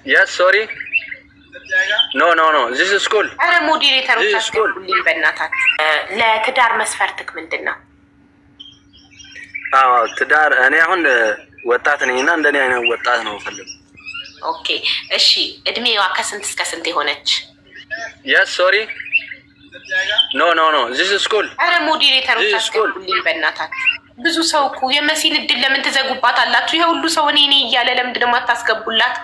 Yes, sorry, no, no, no, this school. ኧረ moderator ኦች This is school. አስገቡልኝ በእናታችሁ። ለትዳር መስፈርትክ ምንድን ነው? አዎ፣ ትዳር እኔ አሁን ወጣት ነኝ እና እንደኔ አይነት ወጣት ነው ፈልግ። Okay፣ እሺ። እድሜዋ ከስንት እስከ ስንት የሆነች? Yes, sorry, no, no, no, this school. ኧረ moderator ኦች This is school. አስገቡልኝ በእናታችሁ። ብዙ ሰው እኮ የመሲን እድል ለምን ትዘጉባት አላችሁ? ይሄ ሁሉ ሰው እኔ እኔ እያለ ለምንድን ነው የማታስገቡላት?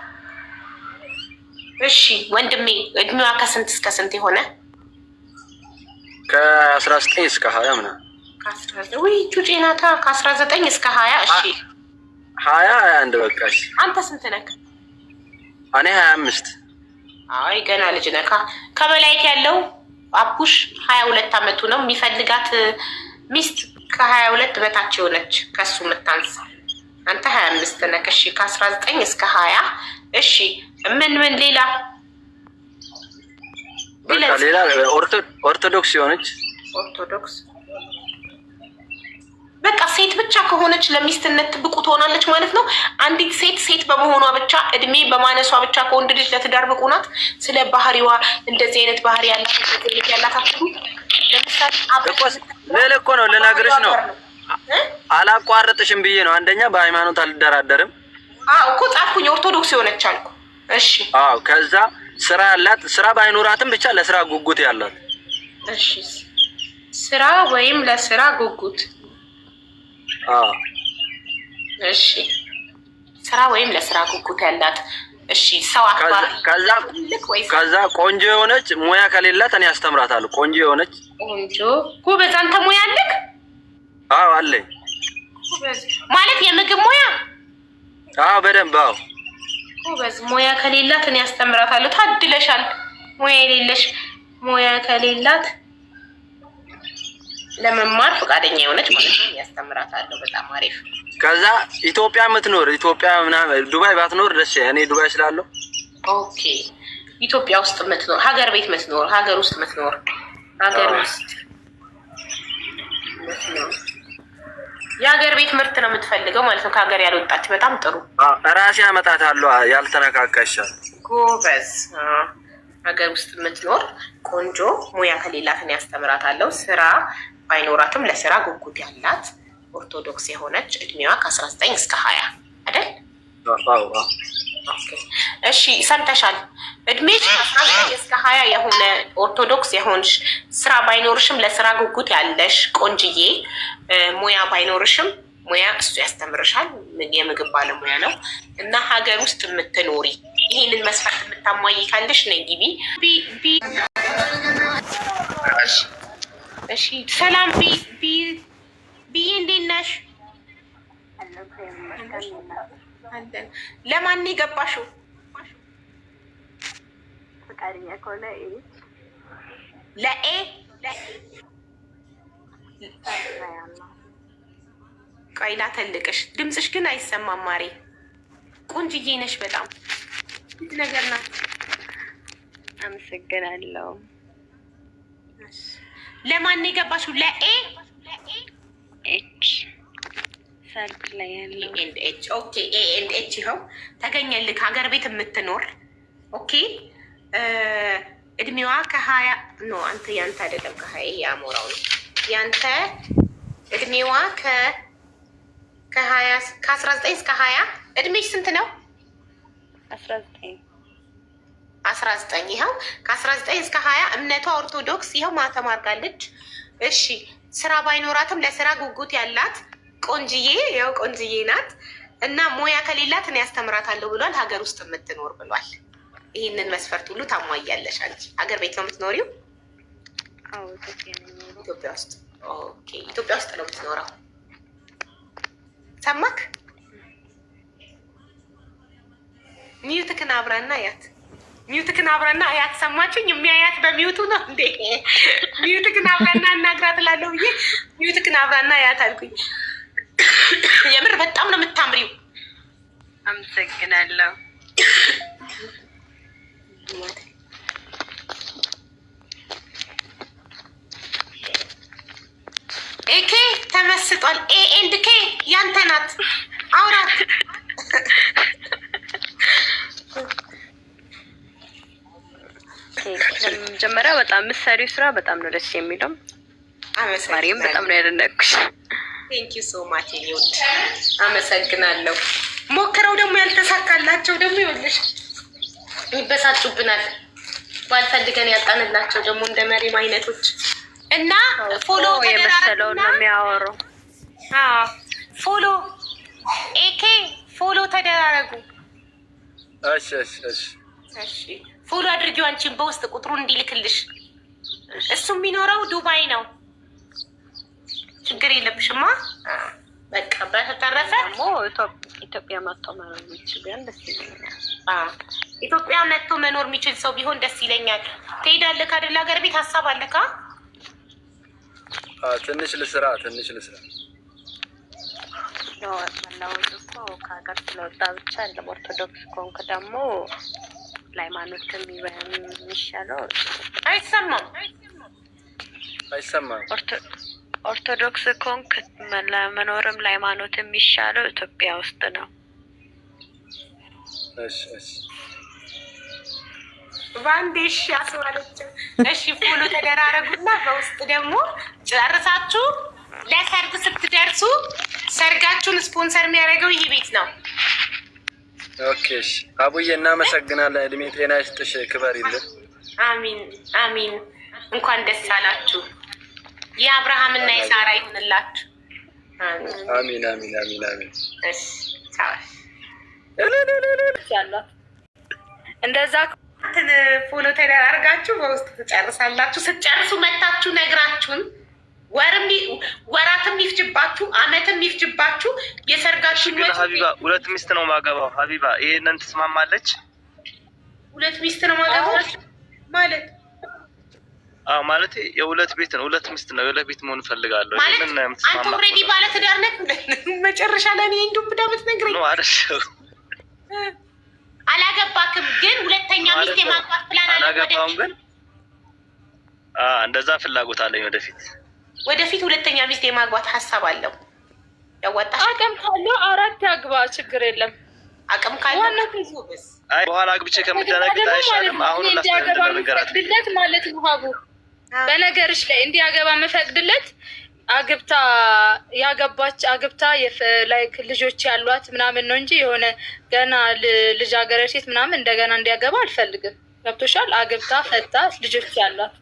እሺ ወንድሜ፣ እድሜዋ ከስንት እስከ ስንት የሆነ? ከ19 እስከ 20 ምናምን። ውይ ጩጬ ናታ። ከ19 እስከ 20። እሺ። 20፣ 21 በቃ እሺ። አንተ ስንት ነክ? እኔ 25። አይ፣ ገና ልጅ ነካ። ከበላይክ ያለው አቡሽ 22 አመቱ ነው። የሚፈልጋት ሚስት ከ22 በታች የሆነች፣ ከሱ የምታንስ። አንተ 25 ነክ። እሺ፣ ከ19 እስከ 20። እሺ፣ ምን ምን ሌላ? በቃ ሌላ ኦርቶዶክስ የሆነች። ኦርቶዶክስ። በቃ ሴት ብቻ ከሆነች ለሚስትነት ብቁ ትሆናለች ማለት ነው። አንዲት ሴት ሴት በመሆኗ ብቻ፣ እድሜ በማነሷ ብቻ ከወንድ ልጅ ለትዳር ብቁ ናት? ስለ ባህሪዋ እንደዚህ አይነት ባህሪ ያላት፣ እንደዚህ አይነት ያላት አትሉ? ለምሳሌ እኮ ልል እኮ ነው፣ ልነግርሽ ነው። እ? አላቋርጥሽም ብዬ ነው። አንደኛ በሃይማኖት አልደራደርም። አዎ እኮ ጻፍኩኝ፣ ኦርቶዶክስ የሆነች አልኩ። እሺ። አዎ፣ ከዛ ስራ ያላት፣ ስራ ባይኖራትም ብቻ ለስራ ጉጉት ያላት። እሺ፣ ስራ ወይም ለስራ ጉጉት። አዎ። እሺ፣ ስራ ወይም ለስራ ጉጉት ያላት። እሺ፣ ሰው አክባሪ ከዛ ትልቅ ወይስ? ከዛ ቆንጆ የሆነች፣ ሙያ ከሌላት እኔ አስተምራታለሁ። ቆንጆ የሆነች። ቆንጆ። ጎበዝ። አንተ ሙያ አለክ? አዎ፣ አለኝ። ጎበዝ። ማለት የምግብ ሙያ? አዎ፣ በደንብ አዎ። ጎበዝ። ሙያ ከሌላት እኔ አስተምራታለሁ። ታድለሻል። ሙያ የሌለሽ፣ ሙያ ከሌላት ለመማር ፈቃደኛ የሆነች ማለት ነው። ያስተምራታለሁ። በጣም አሪፍ። ከዛ ኢትዮጵያ የምትኖር፣ ኢትዮጵያ ምናምን፣ ዱባይ ባትኖር ደስ ይላል። እኔ ዱባይ ስላለሁ። Okay፣ ኢትዮጵያ ውስጥ የምትኖር፣ ሀገር ቤት የምትኖር፣ ሀገር ውስጥ የምትኖር፣ ሀገር ውስጥ የምትኖር፣ የሀገር ቤት ምርት ነው የምትፈልገው ማለት ነው። ከሀገር ያልወጣች። በጣም ጥሩ። ራሴ አመጣታለሁ። ያልተነካካ ይሻል። ጎበዝ። ሀገር ውስጥ የምትኖር፣ ቆንጆ፣ ሙያ ከሌላት እኔ ያስተምራታለሁ። ስራ ባይኖራትም ለስራ ጉጉት ያላት፣ ኦርቶዶክስ የሆነች፣ እድሜዋ ከ19 እስከ 20 አይደል? አዎ። እሺ፣ ሰምተሻል። እድሜሽ ከ19 እስከ 20 የሆነ፣ ኦርቶዶክስ የሆንሽ፣ ስራ ባይኖርሽም ለስራ ጉጉት ያለሽ ቆንጅዬ፣ ሙያ ባይኖርሽም ሙያ እሱ ያስተምርሻል። የምግብ ባለሙያ ነው እና ሀገር ውስጥ የምትኖሪ፣ ይሄንን መስፈርት የምታሟይ ካለሽ ነይ ግቢ። B። እሺ፣ ሰላም B B B፣ እንዴት ነሽ? ለማን የገባሽው? ፈቃደኛ ከሆነ A። ለ A? ቆይ ላተልቅሽ። ድምፅሽ ግን አይሰማም ማሬ። ቆንጅዬ ነሽ በጣም፣ ነገር ናት። አመሰግናለሁ። ለማን የገባሽው? ለ A? H third ላይ ያለው። And H። Okay፣ A and H ይኸው ተገኘልክ። ሀገር ቤት የምትኖር፣ okay፣ እድሜዋ ከ20፣ no፣ አንተ ያንተ አይደለም፣ ከ20 ይሄ አሞራው ነው። ያንተ እድሜዋ ከ20፣ ከ19 እስከ 20። እድሜሽ ስንት ነው? 19። 19። ይኸው ከ19 እስከ 20፣ እምነቷ ኦርቶዶክስ፣ ይኸው ማተም አድርጋለች። እሺ፣ ስራ ባይኖራትም ለስራ ጉጉት ያላት ቆንጅዬ፣ ያው ቆንጅዬ ናት እና ሙያ ከሌላት እኔ ያስተምራታለሁ ብሏል። ሀገር ውስጥ የምትኖር ብሏል። ይህንን መስፈርት ሁሉ ታሟያለሽ አንቺ። ሀገር ቤት ነው የምትኖሪው? አዎ፣ ኢትዮጵያ ነው የምኖረው። ኢትዮጵያ ውስጥ። Okay፣ ኢትዮጵያ ውስጥ ነው የምትኖረው። ሰማክ? Mute ክን አብራና ያት፣ mute ክን አብራና አያት። ሰማችኝ? የሚያያት በ mute ኡ ነው እንዴ? Mute ክን አብራና እናግራት እላለሁ ብዬ mute ክን አብራና አያት አልኩኝ። የምር በጣም ነው የምታምሪው። አመሰግናለሁ። ኤኬ ተመስጧል። A and K ያንተ ናት። አውራት። መጀመሪያ በጣም የምትሰሪው ስራ በጣም ነው ደስ የሚለው። ማርያም በጣም ነው ያደነቅኩሽ። Thank you so much ውድ፣ አመሰግናለሁ። ሞክረው ደግሞ ያልተሳካላቸው ደግሞ ይኸውልሽ ይበሳጩብናል። ባልፈልገን ያጣንላቸው ደግሞ እንደ መሪም አይነቶች እና follow የመሰለውን ነው የሚያወራው። Follow ኤኬ follow ተደራረጉ። እሺ እሺ እሺ እሺ follow አድርጊው አንቺን በውስጥ ቁጥሩን እንዲልክልሽ። እሱ የሚኖረው ዱባይ ነው። ችግር የለብሽማ። በቃ በተረፈ ደግሞ ኢትዮጵያ መጥቶ መኖር የሚችል ቢሆን ደስ ይለኛል። ኢትዮጵያ መጥቶ መኖር የሚችል ሰው ቢሆን ደስ ይለኛል። ትሄዳለህ አይደል? ሀገር ቤት ሀሳብ አለካ? ትንሽ ልስራ፣ ትንሽ ልስራ። መለወጥ እኮ ከሀገር ስለወጣ ብቻ አይደለም። ኦርቶዶክስ ከሆንክ ደግሞ ለሃይማኖት የሚሻለው አይሰማም፣ አይሰማም። ኦርቶዶክስ ከሆንክ ለመኖርም ለሃይማኖት የሚሻለው ኢትዮጵያ ውስጥ ነው። እሺ እሺ በአንዴ እሺ አስባለችው። እሺ follow ተደራረጉና በውስጥ ደግሞ ጨርሳችሁ ለሰርግ ስትደርሱ ሰርጋችሁን ስፖንሰር የሚያደርገው ይህ ቤት ነው። Okay እሺ አቡዬ እናመሰግናለን። እድሜ ጤና ይስጥሽ፣ ክበሪልን። አሚን አሚን። እንኳን ደስ አላችሁ። የአብርሃምና የሳራ ይሁንላችሁ። አሚን አሚን አሚን አሚን። እሺ ቻው። ያሏት እንደዛ እንትን follow ተደራርጋችሁ በውስጥ ትጨርሳላችሁ። ስትጨርሱ መታችሁ ነግራችሁን ወራትም ይፍጅባችሁ አመትም ይፍጅባችሁ የሰርጋችሁን ግን ሀቢባ ሁለት ሚስት ነው ማገባው። ሀቢባ ይሄንን ትስማማለች? ሁለት ሚስት ነው ማገባው ማለት አዎ፣ ማለት የሁለት ቤት ነው። ሁለት ሚስት ነው። የሁለት ቤት መሆን እፈልጋለሁ። ማለት አንተ already ባለ ትዳር ነህ። መጨረሻ ላይ እኔ እንደውም ብዳ ብትነግረኝ ነው አይደል? አላገባክም፣ ግን ሁለተኛ ሚስት የማግባት ፕላን አለ። አላገባም፣ ግን እንደዛ ፍላጎት አለኝ ወደፊት ወደፊት ሁለተኛ ሚስት የማግባት ሀሳብ አለው። ያዋጣሽ አቅም ካለው አራት ያግባ፣ ችግር የለም። አቅም ካለው አይ በኋላ አግብቼ ከምደነግጥ አይሻልም? አሁን እንዲያገባ የምፈቅድለት ማለት ነው። ሀቡ በነገርሽ ላይ እንዲያገባ የምፈቅድለት አግብታ ያገባች አግብታ like ልጆች ያሏት ምናምን ነው እንጂ የሆነ ገና ልጃገረድ ሴት ምናምን እንደገና እንዲያገባ አልፈልግም። ገብቶሻል? አግብታ ፈታ ልጆች ያሏት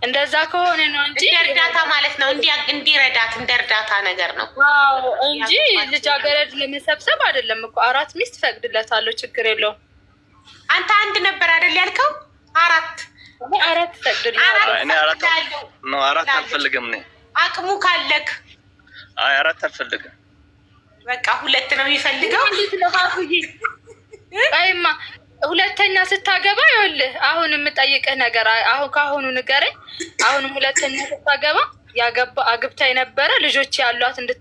እንደዛ ከሆነ ነው እንጂ እንደ እርዳታ ማለት ነው። እንዲረዳት እንደ እርዳታ ነገር ነው እንጂ ልጃገረድ ለመሰብሰብ አይደለም እኮ። አራት ሚስት ፈቅድለታለሁ፣ ችግር የለውም። አንተ አንድ ነበር አይደል ያልከው? አራት አራት ፈቅድለታለሁ። አራት አልፈልግም እኔ አቅሙ ካለክ። አይ አራት አልፈልግም። በቃ ሁለት ነው የሚፈልገው። ቆይማ ሁለተኛ ስታገባ ይኸውልህ፣ አሁን የምጠይቅህ ነገር አሁን ከአሁኑ ንገረኝ። አሁንም ሁለተኛ ስታገባ ያገባ አግብታ የነበረ ልጆች ያሏት እንድታ